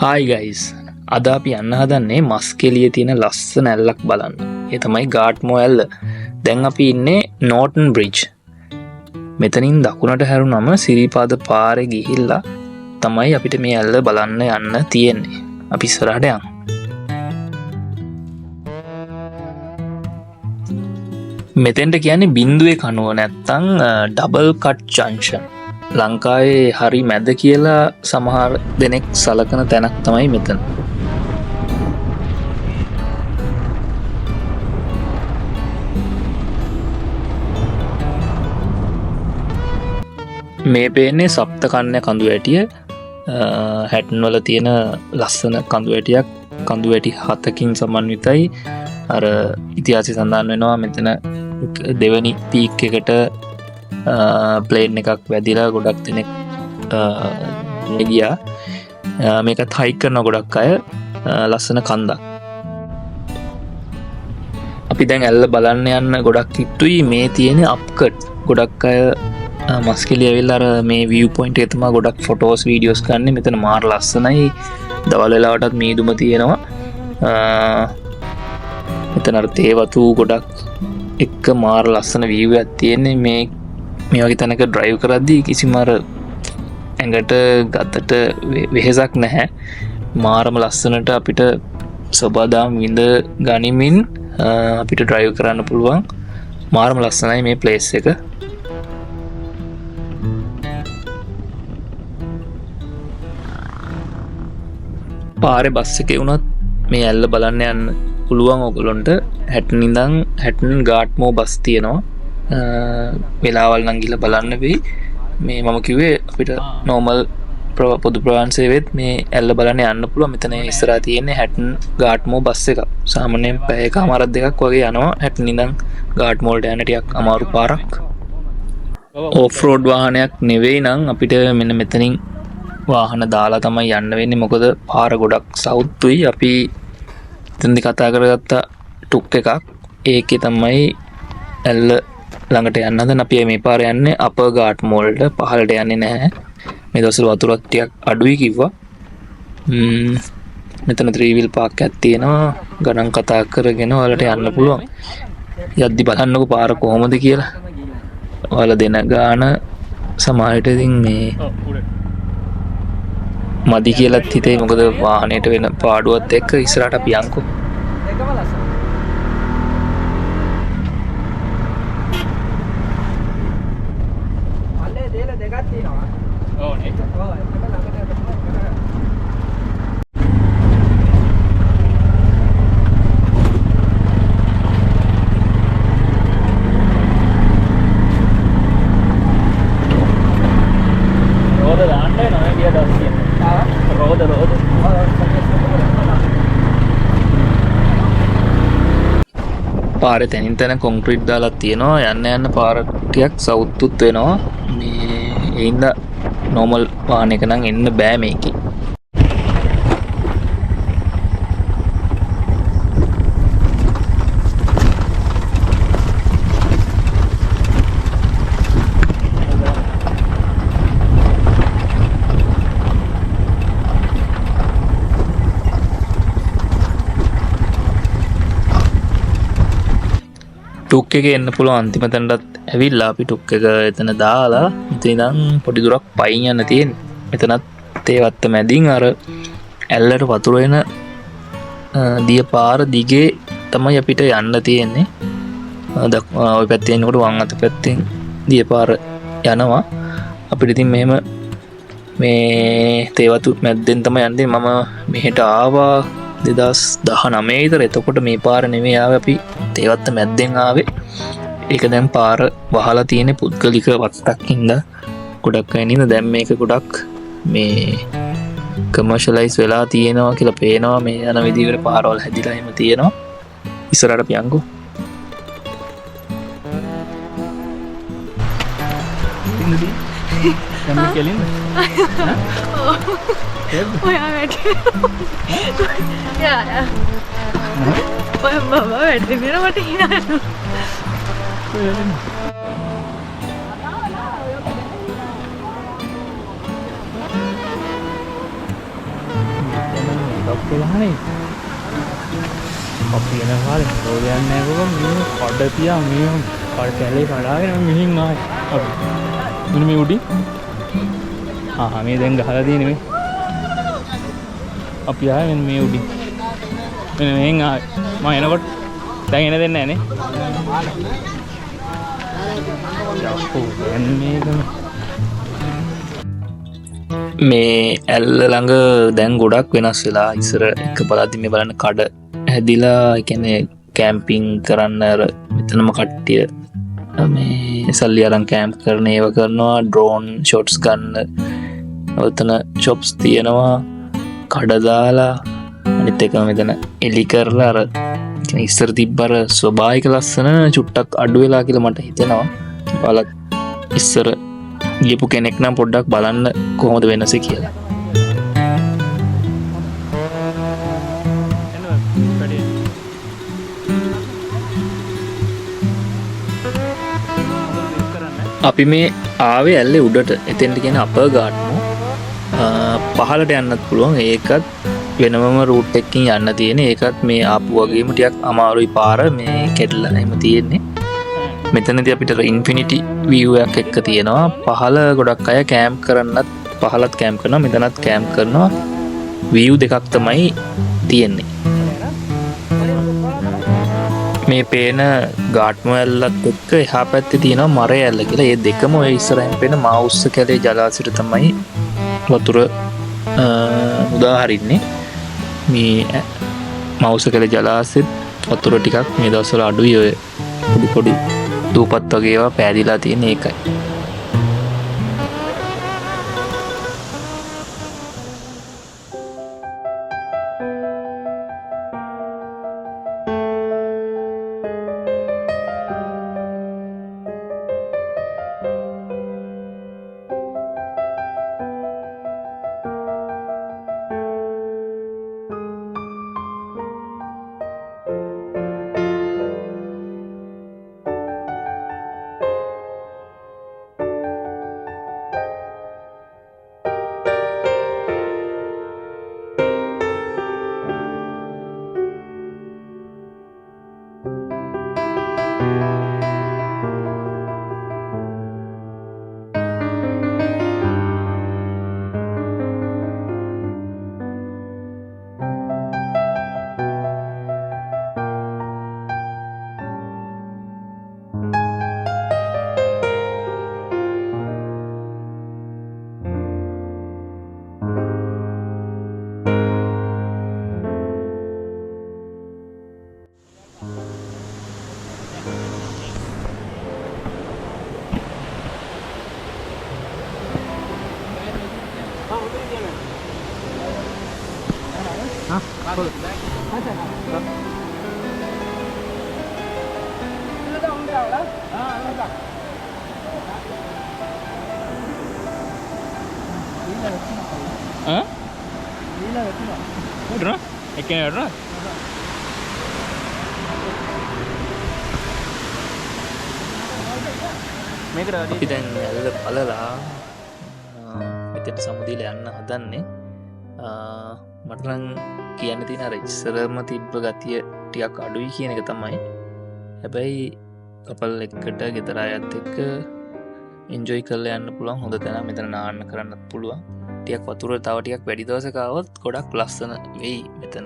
Hi guys, අද අපි යන්න හදන්නේ මස්කෙලිය තියෙන ලස්සන ඇල්ලක් බලන්න. ඒ තමයි ගාට්මෝ ඇල්ල. දැන් අපි ඉන්නේ නෝටන් බ්‍රිජ්. මෙතනින් දකුණට හැරුණම සිරිපාද පාරේ ගිහිල්ලා තමයි අපිට මේ ඇල්ල බලන්න යන්න තියෙන්නේ. අපි ඉස්සරහට යමු. මෙතෙන්ට කියන්නේ බින්දුවේ කනුව නැත්තම් ඩබල් කට් ජංක්ෂන්. ලංකාවේ හරි මැද කියලා සමහර දෙනෙක් සලකන තැනක් තමයි මෙතන. මේ පේන්නේ සප්තකන්‍ය කඳු වැටිය. හැටන් වල තියෙන ලස්සන කඳු වැටියක්. කඳු වැටි 7කින් සමන්විතයි. අර ඉතිහාසය සඳහන් වෙනවා මෙතන දෙවනි පීක් එකට ප්ලේන් එකක් වැදිලා ගොඩක් දෙනෙක් ගියා. මේකත් හයික් කරන ගොඩක් අය. ලස්සන කන්දක්. අපි දැන් ඇල්ල බලන්න යන්න ගොඩක් කිට්ටුයි. මේ තියෙන අප්කට්. ගොඩක් අය මස්කෙලිය ඇවිල්ලා අර මේ විව් පොයින්ට් එක තමයි ගොඩක් ෆොටෝස් වීඩියෝස් ගන්න. මෙතන මාර ලස්සනයි. දවල් වෙලාවටත් මීදුම තියෙනවා. මෙතන අර තේ වතු ගොඩක් එක්ක මාර ලස්සන විව් එකක් තියෙන්නේ. මේ වගේ තැනක ඩ්‍රයිව් කරද්දී කිසිම අර ඇඟට ගතට වෙහෙසක් නැහැ. මාරම ලස්සනට අපිට සොබාදාම් විඳ ගනිමින් අපිට ඩ්‍රයිව් කරන්න පුළුවන්. මාරම ලස්සනයි මේ ප්ලේස් එක. පාරේ බස් එකේ වුණත් මේ ඇල්ල බලන්න යන්න පුළුවන් ඔයගොල්ලන්ට. හැටන් ඉඳන් හැටන් ගාට්මෝ බස් තියෙනවා. වෙලාවල් නම් ගිහලා බලන්න වෙයි. මේ මම කිව්වේ අපිට නෝමල් පොදු ප්‍රවාහන සේවෙත් මේ ඇල්ල බලන්න යන්න පුළුවන්. මෙතන ඉස්සරහා තියෙන්නේ හැටන් ගාට්මෝ බස් එකක්. සාමාන්‍යයෙන් පැය එකමාරක් දෙකක් වගේ යනවා හැටන් ඉඳන් ගාට්මෝ වලට යන්න. ටිකක් අමාරු පාරක්. ඔෆ් රෝඩ් වාහනයක් නෙවෙයි නම් අපිට මෙන්න මෙතනින් වාහන දාලා තමයි යන්න වෙන්නේ. මොකද පාර ගොඩක් සවුත්තුයි. අපි එතනදි කතා කරගත්ත ටුක් එකක්. ඒකේ තමයි ඇල්ල ළඟට යන්න හදන. අපි මේ පාර යන්නේ අපර් ගාට්මෝ වලට, පහළට යන්නේ නැහැ. මේ දවස්වල වතුරත් ටිකක් අඩුයි කිව්වා. මෙතන ත්‍රී වීල් පාක් එකක් තියෙනවා. ගණන් කතා කරගෙන ඔයාලට යන්න පුළුවන්. යද්දි බලන්නකෝ පාර කොහොමද කියලා. ඔයාලා දෙන ගාන සමහර විට ඉතින් මේ මදි කියලත් හිතේ. මොකද වාහනයට වෙන පාඩුවත් එක්ක ඉස්සරහට අපි යන්කෝ. දෙකම ලස්සනයි. මල්ලේ දේල දෙකක් තියෙනවා. ඔව් නේ. ඔව්, එකම ළඟට යනවා, එකම. රෝද දාන්න වෙනවා නේ ගිය දවස් කියන්නේ. ආ? රෝද රෝද. ඔව්, ඔව්. පාරේ තැනින් තැන කොන්ක්‍රීට් දාලා තියෙනවා. යන්න යන්න පාර ටිකක් සවුත්තුත් වෙනවා. මේ ඒ හින්දා නෝමල් වාහනයක නම් එන්න බෑ මේකේ. ටුක් එකේ එන්න පුළුවන් අන්තිම තැනටත් ඇවිල්ලා අපි ටුක් එක එතන දාලා මෙතන ඉඳන් පොඩි දුරක් පයින් යන්න තියෙන්නේ. මෙතනත් තේ වත්ත මැදින් අර ඇල්ලට වතුර එන දිය පාර දිගේ තමයි අපිට යන්න තියෙන්නේ. ඔය පැත්තෙන් එනකොට වම් අත පැත්තෙන් දිය පාර යනවා. අපිට ඉතින් මෙහෙම මේ තේ වතු මැද්දෙන් තමයි යන්නේ. මම මෙහෙට ආවා දෙදහස් දහනමයේ විතර. එතකොට මේ පාර නෙමෙයි ආවේ, අපි තේවත්ත මැද්දෙන් ආවේ. ඒක දැන් පාර වහලා තියෙන පුද්ගලික වත්තක් හින්දා ගොඩක් අය නේද දැන් මේක ගොඩක් මේ කමර්ෂලයිස් වෙලා තියෙනවා කියලා පේනවා. මේ යන විදිහට පාරවල් හැදිලා එහෙම තියෙනවා. ඉස්සරහට අපි යන්කෝ. දැන් මේ කෙලින්ද? ඔයා වැටෙනවා. යා, යා. ඔය මම වැටෙනවා මට hina යනවා. හවස් වෙලානේ. අපි එන කාලේ රෝද යන්නේ නැහැ කොහොම මේ කඩ තියා මේ කඩ කැලේ කඩාගෙන මෙහින් ආවේ. අපි මෙන්න මේ උඩින්. ආ මේ දැන් ගහලා තියෙන්නේ මේ. අපි ආවේ මෙන්න මේ උඩින්. මෙන්න මෙහෙන් ආවේ. මම එනකොට දැන් එන දෙන්නේ නැහැ නේ. යප්පෝ දැන් මේකම මේ ඇල්ල ළඟ දැන් ගොඩක් වෙනස් වෙලා. ඉස්සර එක බලද්දි මේ බලන්න කඩ හැදිලා, ඒ කියන්නේ කැම්පින් කරන්න අර මෙතනම කට්ටිය මේ සල්ලි අරන් කැම්ප් කරන ඒවා කරනවා, ඩ්‍රෝන් ෂොට්ස් ගන්න ඔතන ෂොප්ස් තියෙනවා, කඩ දාලා. අනිත් එක මෙතන එලි කරලා අර කියන්නේ ඉස්සර තිබ්බ අර ස්වභාවික ලස්සන චුට්ටක් අඩු වෙලා කියලා මට හිතෙනවා. ඔයාලත් ඉස්සර ගියපු කෙනෙක් නම් පොඩ්ඩක් බලන්න කොහොමද වෙනස කියලා. අපි මේ ආවේ ඇල්ලේ උඩට, එතෙන්ට කියන අපර් ගාට්මෝ. පහළට යන්නත් පුළුවන්, ඒකත් වෙනමම රූට් එකකින් යන්න තියෙන. ඒකත් මේ ආපු වගේම ටිකක් අමාරුයි පාර, මේ කැඩලා එහෙම තියෙන්නේ. මෙතනදී අපිට ඉන්ෆිනිටි විව් එකක් එක්ක තියෙනවා. පහළ ගොඩක් අය කැම්ප් කරන්නත්, පහළත් කැම්ප් කරනවා, මෙතනත් කැම්ප් කරනවා. විව් දෙකක් තමයි තියෙන්නේ. මේ පේන ගාට්මෝ ඇල්ලත් එක්ක එහා පැත්තේ තියෙනවා මරේ ඇල්ල කියලා. ඒ දෙකම ඔය ඉස්සරහින් පේන මවුස්ස කැලේ ජලාශයට තමයි වතුර මුදා හරින්නේ. මේ මවුස්ස කැලේ ජලාශෙත් වතුර ටිකක් මේ දවස්වල අඩුයි. ඔය පොඩි පොඩි දූපත් වගේ ඒවා පෑදිලා තියෙන ඒකයි. ඈ? වැටුණා? එක්කෙනා වැටුණා? මේකට වැඩි අපි දැන් ඇල්ල බලලා මෙතෙන්ට සමුදීලා යන්න හදන්නේ. මට නම් කියන්න තියෙන අර ඉස්සරම තිබ්බ ගතිය ටිකක් අඩුයි කියන එක තමයි. හැබැයි කපල් එක්කට ගෙදර අයත් එක්ක එන්ජොයි කරලා යන්න පුළුවන් හොඳ තැනක්. මෙතන නාන්න කරන්නත් පුළුවන්. ටිකක් වතුර තව ටිකක් වැඩි දවසක ආවොත් ගොඩක් ලස්සන වෙයි මෙතන.